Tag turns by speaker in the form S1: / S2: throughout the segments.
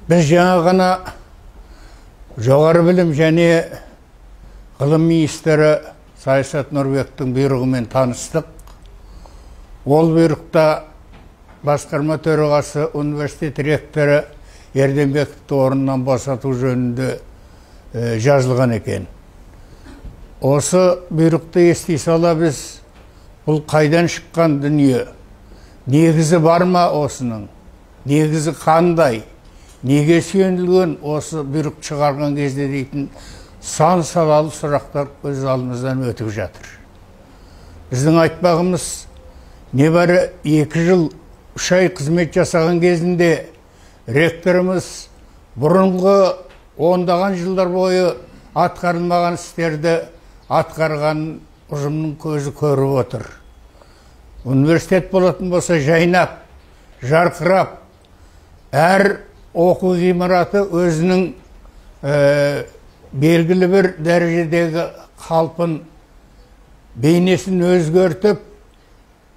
S1: Біз жаңа ғана жоғары білім және ғылым министрі Саясат Нұрбектің бұйрығымен таныстық. Ол бұйрықта басқарма төрағасы, университет ректоры Ерденбековті орнынан босату жөнінде жазылған екен. Осы бұйрықты ести сала біз бұл қайдан шыққан дүние, негізі бар ма осының, негізі қандай, неге сүйенілген осы бұйрық шығарған кезде дейтін сан салалы сұрақтар көз алдымыздан өтіп жатыр. Біздің айтпағымыз, небәрі 2 жыл 3 ай қызмет жасаған кезінде ректорымыз бұрынғы ондаған жылдар бойы атқарылмаған істерді атқарған ұжымның көзі көріп отыр. Университет болатын болса жайнап, жарқырап, әр оқу ғимараты өзінің белгілі бір дәрежедегі қалпын, бейнесін өзгертіп,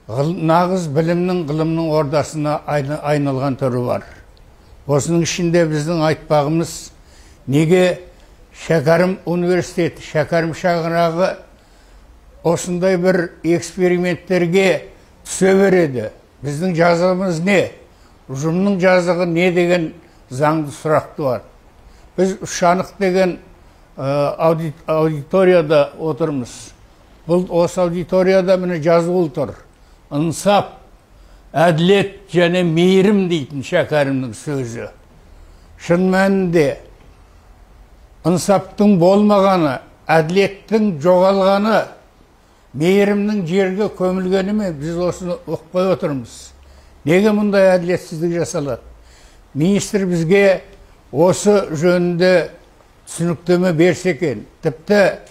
S1: нағыз білімнің, ғылымның ордасына айналған түрі бар. Осының ішінде біздің айтпағымыз, неге Шәкәрім университеті, Шәкәрім шаңырағы осындай бір эксперименттерге түсе береді? Біздің жазығымыз не? Ұжымның жазығы не деген заңды сұрақ туады. Біз Үшанық деген аудиторияда отырмыз. Бұл осы аудиторияда міне жазулы тұр. Ынсап, әділет және мейірім дейтін Шәкәрімнің сөзі. Шын мәнінде ынсаптың болмағаны, әділеттің жоғалғаны, мейірімнің жерге көмілгені ме, біз осыны ұқпай отырмыз. Неге мұндай әділетсіздік жасалады? Министр бізге осы жөнінде түсініктеме берсе екен. Тіпті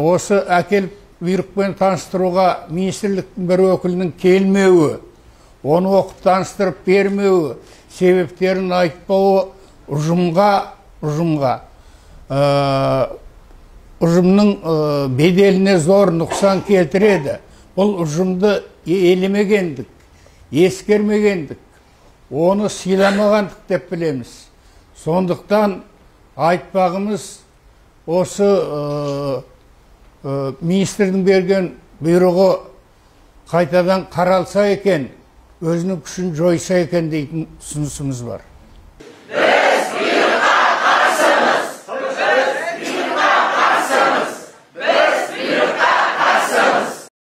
S1: осы әкеліп бұйрықпен таныстыруға министрліктің бір өкілінің келмеуі, оны оқып таныстырып бермеуі, себептерін айтпауы ұжымның беделіне зор нұқсан келтіреді. Бұл ұжымды елемегендік, ескермегендік, оны сыйламағандық деп білеміз. Сондықтан айтпағымыз, осы министрдің берген бұйрығы қайтадан қаралса екен, өзінің күшін жойса екен дейтін ұсынысымыз бар.